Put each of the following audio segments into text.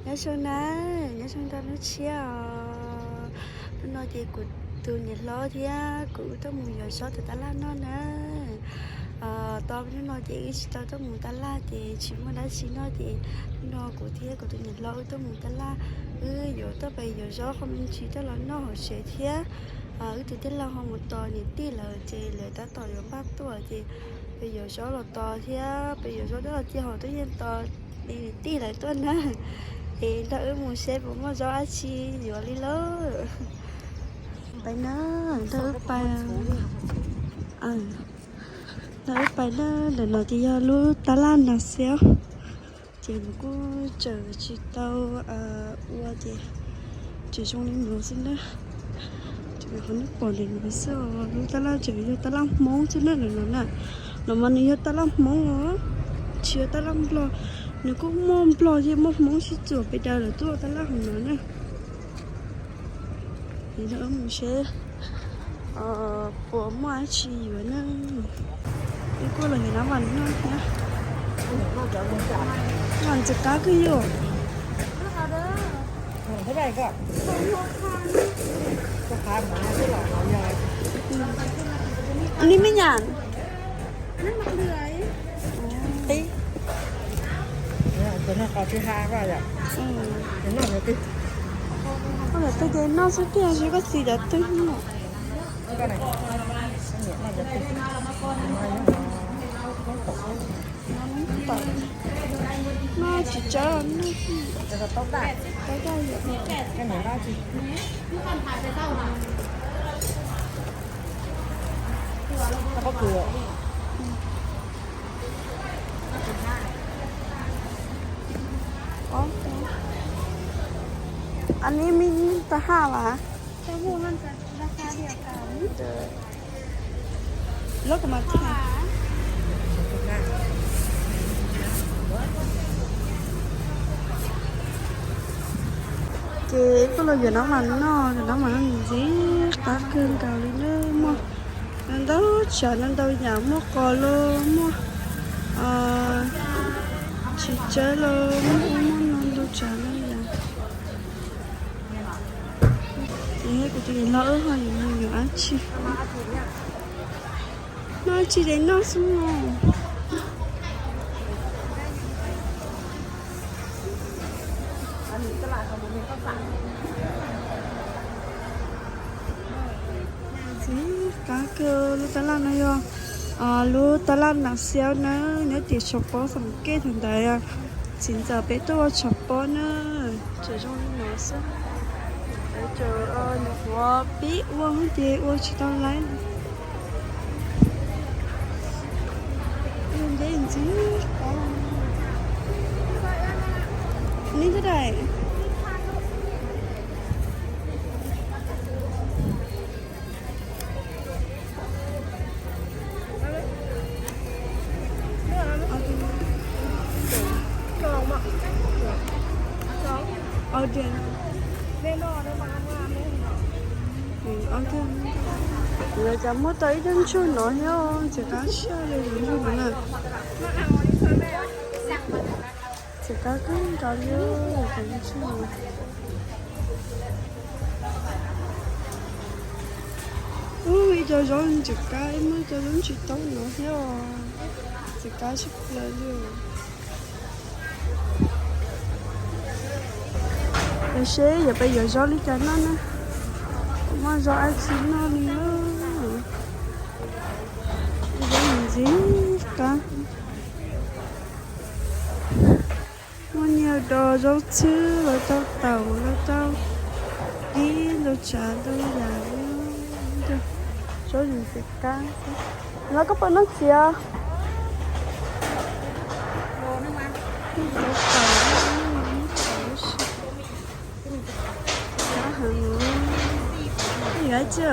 Nyob zoo na, nyob zoo rau hnub tshiab os. Hnub no ces kuv tus niam hlob thiab kuv wb tuaj mus yos zaub tom tab laj noj na. Tau hnub no ces wb tsis tau tuaj mus tab laj ces tsis muaj dab tsi noj ces hnub no kuv thiab kuv tus niam hlob wb tuaj mus tab laj, wb yuav tuaj pem yos zaub qhov me ntsis tuaj los noj hauv tsev thiab. Wb tus tij laug ho mus tos niam tij lawm ces lawv tab tom yuav npaj tuaj ces pem yos zaub los tos thiab, pem yos zaub tab tom cia hauv tub yeej tos niam tij lawv tuaj na. Es nrog wb mus seb puas muaj zaub dab tsi yuav li lauj. Pais na, nrog wb pais, nrog wb pais na. Ntawm no ces yog lub tab laj Nas Xiaus. Ces nws kuj tseem tsis tau ua ces tseem zoo li no xwb na. Ces qhov nej pom ntawm no xwb os, lub tab laj tseem yog tab laj Hmoob xwb na ntawm no na. No mas nws yog tab laj Hmoob os, tsis yog tab laj Nplog. Nws kuj muaj Nplog thiab muaj Hmoob sib txuas pes daws lawm tuaj tab laj hauv no na. Ces nrog wb mus seb puas muaj dab tsi yuav na. Wb kuj los yuav nab vam noj thiab. Nab vam ntxim qab kawg yom. Ni me nyam. Qib. Koj cov twg ces noj xwb tiag, koj txiv cov twg no. Noj tsis tsawg, noj tau daj yom. Aneb me tag haj vas. Lub kuv mas thiaj. Ces kuj los yuav nab vam noj, yuav nab vam noj ntxim qab kawg nkaus li na. Muaj ntau tsav ntau yam, muaj qos los muaj txiv tsawb los muaj ub muaj no ntau tsav ntau yam. Ces kuv tus niam hlob wb ho yuav mus yuav dab tsi, noj dab tsi ces noj xwb no. Ntxim qab kawg. Lub tab laj no yog lub tab laj Nas Xiaus na, nyob tim Tshav Pob Xam Kej thaum ntawd. Txiv ntxawm peb tuaj ua Tshav Pob na, tseem zoo li no xwb. Lawv tseem nyuam qhuav pib ua ces ua tsis tau laib. Ntxim qab. Ni xwb daim. Lawv cas muab tau ib lub ntsuag no thiab, ntxim qab siab li lub ntsuag no na. Ntxim qab kawg nkaus li cov ntsuag no. Ub, ib co zaub ntxim qab, ib muaj ib co zaub ntsis taub no thiab os. Ntxim qab tshaj plaws li. Los seb yuav peb yuav zaub li cas noj na. Muaj zaub dab tsi noj li na. Zaub ntxim qab. Muaj niag dos zaub txhwb los tau, taum los tau, ib ntau tsav ntau yam. Zaub ntxim qab. Los koj puas noj txiv? Qab heev. Yuav ib tsi.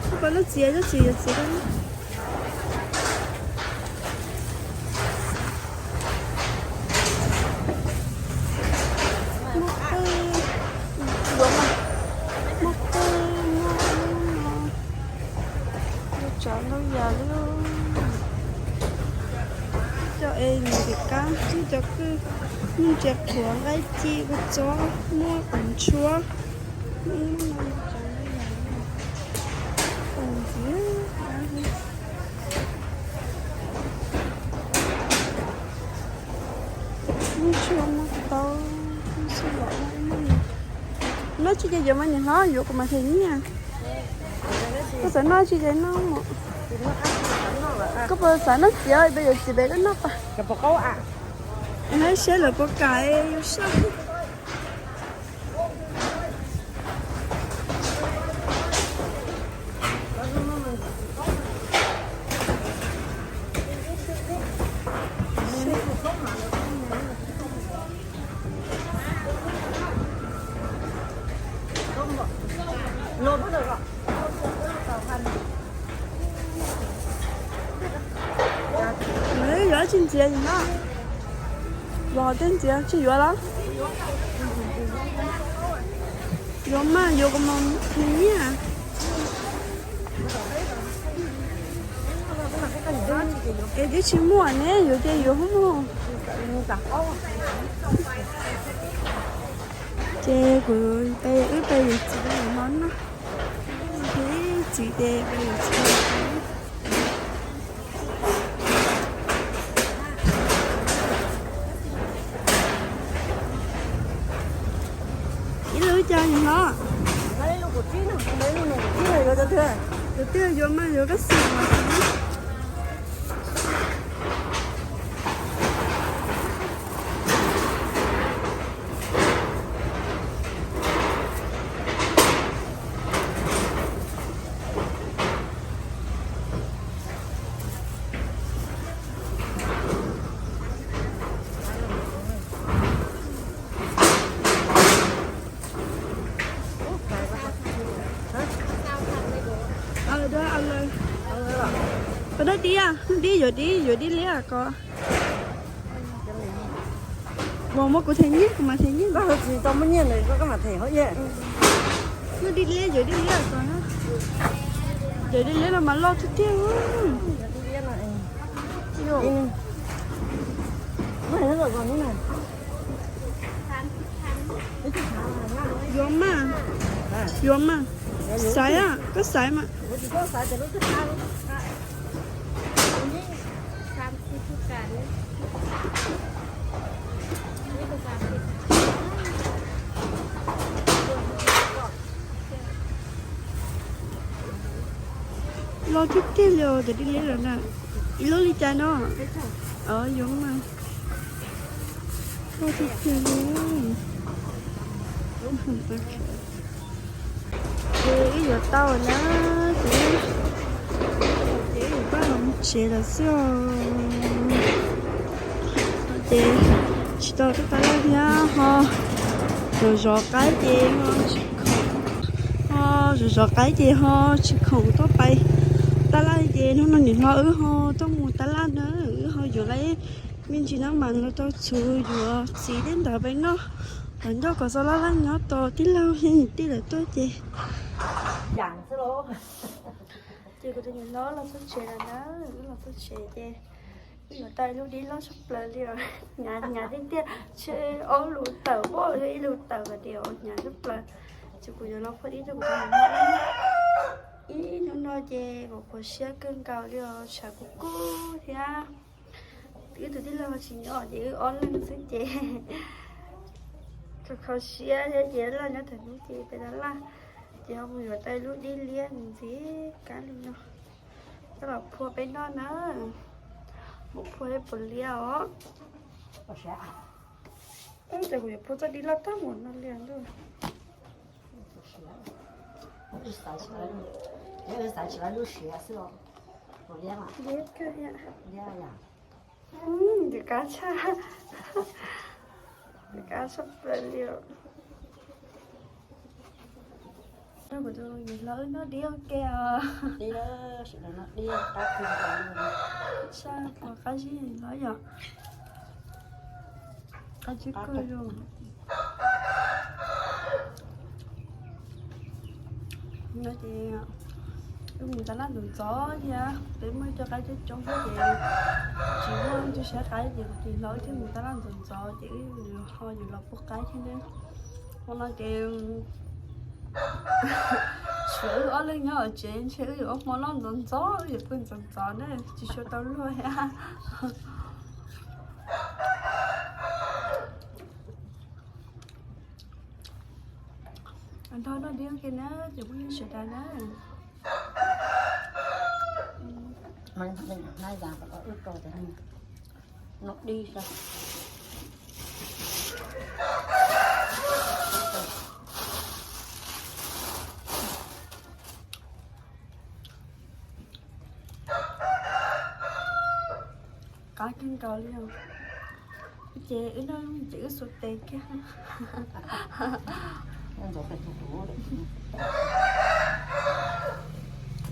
Koj puas noj txiv, noj txiv yuav txiv rau. Muaj qwj, muaj qwj, muaj ub no, muaj tsav ntau yam li. Ntxim qab ib co kwj, muaj ntses qhuav, nqaij ci, kua txob, muaj qos ntsuab, qos ntxiv, muaj tshuaj, muaj taub, muaj xyb laus, muaj noj tsis ces yuav mas niam hlob, yuav kuv mam them nyiaj. Koj xav noj tsis ces noj mas. Koj puas xav noj txiv, peb yuav txiv pem koj noj pas. Saib lawv puas kam yuav saj. Yuav tsis ntxiv no, los tej ntxiv tsis yuav los? Yuav mas, yuav kuv mam them nyiaj. Es twb tsis muaj ne, yuav ces yuav hub mus. Ces kuv peb, wb peb yuav txiv peb yuav hlob noj. Ces txiv ces peb yuav txiv. Ib lub cas niam hlob? Tus twg yuav mas yuav koj xav mas. Koj dab dib, dib yuav dib, yuav dib liab ko. Vauv muab kuv them nyiaj, kuv mam them nyiaj. Tsis tau muaj nyiaj ntawd koj mam them hauv iab. Muaj dib liab, yuav dib liab ko. Yuav dib liab no mas loj tiag tiag. Yuav mas, yuav mas. Xaiv, koj xaiv mas. Loj tiag tiag li os, cov dib liab lawm na. Ib lub li cas no? Yuav mas. Loj tiag tiag li. Ces wb yuav tau na, ces, ces wb yuav pab los mus tsev lawm xwb os. Ces tsis tau tab tab laj thiab ho zov zov qaib ces ho tsis khoom, ho zov zov qaib ces ho tsis khoom tuaj pais tab laj ces hnub no niam hlob wb ho tuaj mus tab laj na, wb ho yuav lawv me ntsis no mas los tau txhuv yuav txiv thiab ntawd peb noj. Los nco kom txog laj laj nyob tos tij laug thiab niam tij lawv tuaj ces. Ces kuv tus niam hlob los txog tsev lawm na, wb los txog tsev ces wb yuav tau ib lub dib loj tshaj plaws li os. Hnyav hnyav tiag tiag, tshuav ob lub tawm, ib lub tawm hais tias hnyav tshaj plaws. Ces kuv yuav los phua dib rau kuv tus niam hlob. Ib hnub no ces kuv qhuav siab kawg nkaus li os, tshav kub kub thiab. Wb tus tij laug tsis nyob ces wb ob leeg xwb ces kho kho siab thiab ces laj nyob thaum hnub ces peb tab laj ces ho mus yuav tau ib lub dib liab ntxiv kab li no coj los phua peb noj na. Mus phua pem liab os. Ces kuv yuav phua txoj dib loj tag mus no li ntuj. Liab kawg thiab. Ntxim qab tshaj, ntxim qab tshaj plaws li os. Rau kuv tus niam hlob wb noj dib ua ke os. Tshaj qab zib los yom. Qab zib kawg li. No ces Wb mus tab laj ntxov ntxov thiab, peb muaj cov qaib coob coob thiab ces tsis muaj ib tug saib qaib ces kuv tus hlob thiaj mus tab laj ntxov ntxov ces wb ho yuav los pub qaib thiab ne. Hmo no ces tshuav wb ob leeg nyob hauv tsev ntshe wb yuav ua hmo noj ntxov ntxov, wb yuav pw ntxov ntxov na, tsis tshua tau luag thiab. Nrog noj dib ua ke na cov phooj ywg sawv daws na. Noj dib xwb. Qab kawg nkaus li os. Ces wb noj ces wb xuas tes kiag. Wb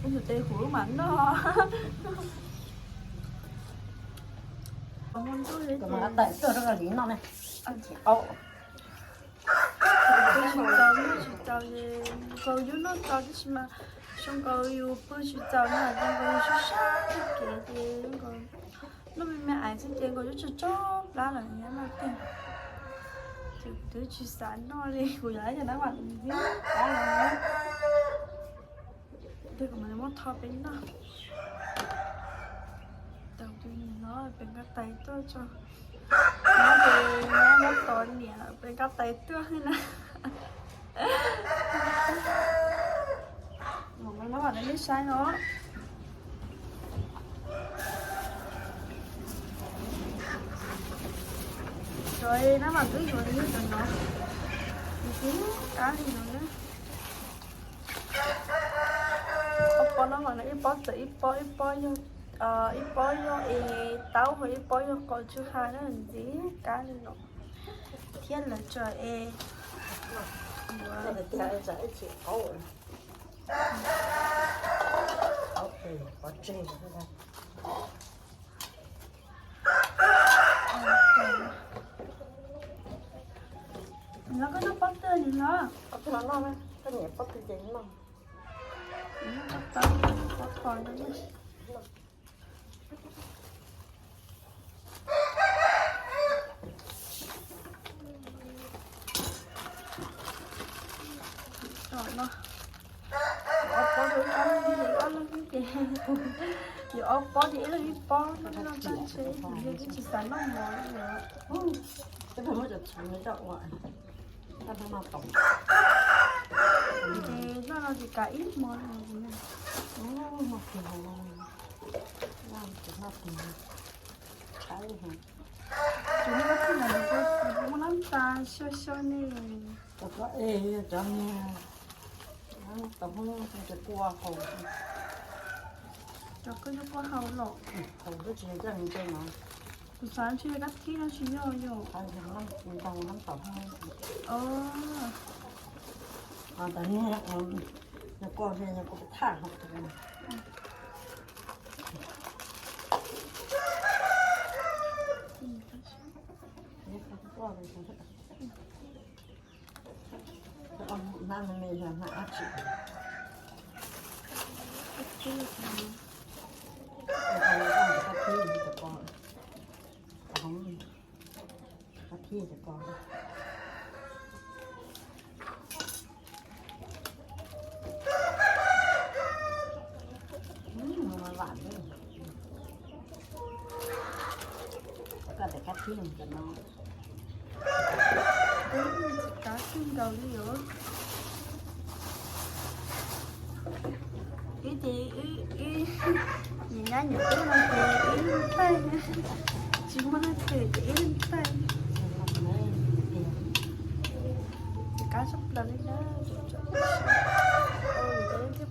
xuas tes huv wb mam noj. Mus ntuj li ces tsis txaus, noj tsis txaus es nkaus yus noj txaus tab sis mas zoo nkaus yus pw tsis txaus na, zoo nkaus yus sab sab kev ces zoo nkaus noj me me ais xwb ces nkaus yus tsaug tsaug plab lawm nyob noj tiag. Ces kuv twb tsis xav noj li, kuv yog ib cov nab vam ntxim qab los na. Tej kuv mam li muab tho peb noj. Tau tus niam hlob peb nqa tais tuaj tso. Nyob ces nyab nyob tos niam peb nqa tais tuaj na. Nab vam nej saib no. Cov nab vam twb yuav li cov no, nws twb qab li no na. Ob pob nab vam no ib pob txawm ib pob, ib pob yog, ib pob yog es taub hos ib pob yog qos tsw ha na, ntxim qab li no. Thiab lawv tseem es Nyob koj noj pob twg nim no? Pob twg los noj, koj nyiam pob twg ces noj. Pob twg, pob twg noj. Ob pob rau ib ob leeg, ob leeg ces, yuav ob pob ces ib leeg ib pob, noj tag ntshe kuv yeej twb tsis xav noj mov li lawm. Ces noj no ces kav ib hmo li. Tus noj koj thij ntawd nws puas muaj lab nta xyov xyov ne? Cov koj es cov niag, cov koj cov kua haus, cov koj cov kua haus los haus twb tsis yog coj mus ntse no. Kuv xav ntshe kab thib no tsis yog yom. Ntau nab tom hoob. Os, tas niag nyuag kua, nyuag kua thaj hauv tus. Hnab me me yog hnab dab tsi? Kab thib cov ko. Vam, koj tes kab thib cov no. Tsis kav kawg nkaus li os. Ib ces ib, ib, nim nyab nyuam tub no ces ib leeg thaij, tsis muaj leej twg ces ib leeg thaij. Tsis kav tshaj plaws li na, thiab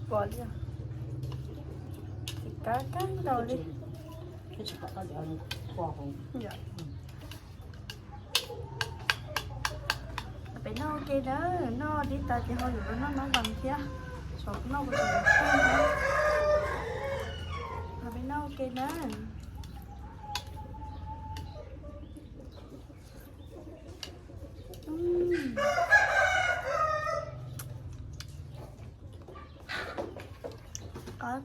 pom li os. Tsis kav kawg nkaus li. Peb noj ua ke na, noj dib tas ces ho yuav los noj nab vam thiab. Tsov noj ua ke na. Peb noj ua ke na. Qab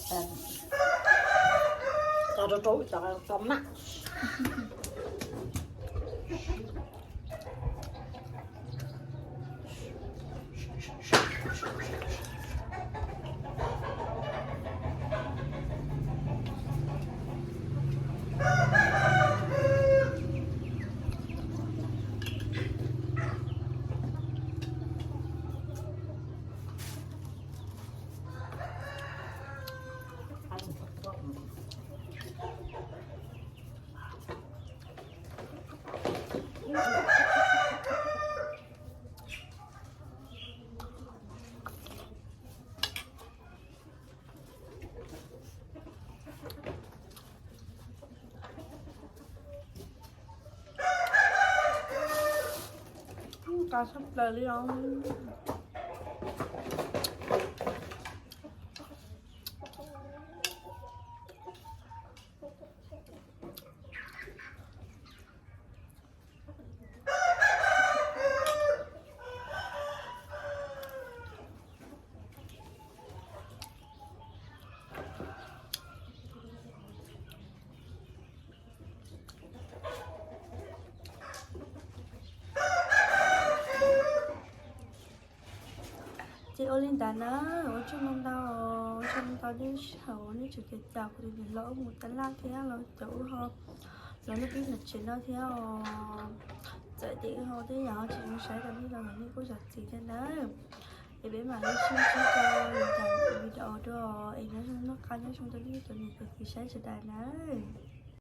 Cov rau rau cov tau na. Qab tshaj plaws li os. Ces ua li ntawd na, ua tsaug ntau ntau, ua tsaug ntau nej sawv daws, nej tseem caum kuv tus niam hlob mus tab laj thiab los caum wb ho los nej pib nram tsev no thiab os. Txawm tias wb ho tej yam tsis zoo saib rau nej los nej kuj zam txim thiab nawb. Es peb mam li sib ntsib rau lwm daim video dua es nyob zoo noj qab nyob zoo rau nej cov niam cov txiv saib sawv daws nawb.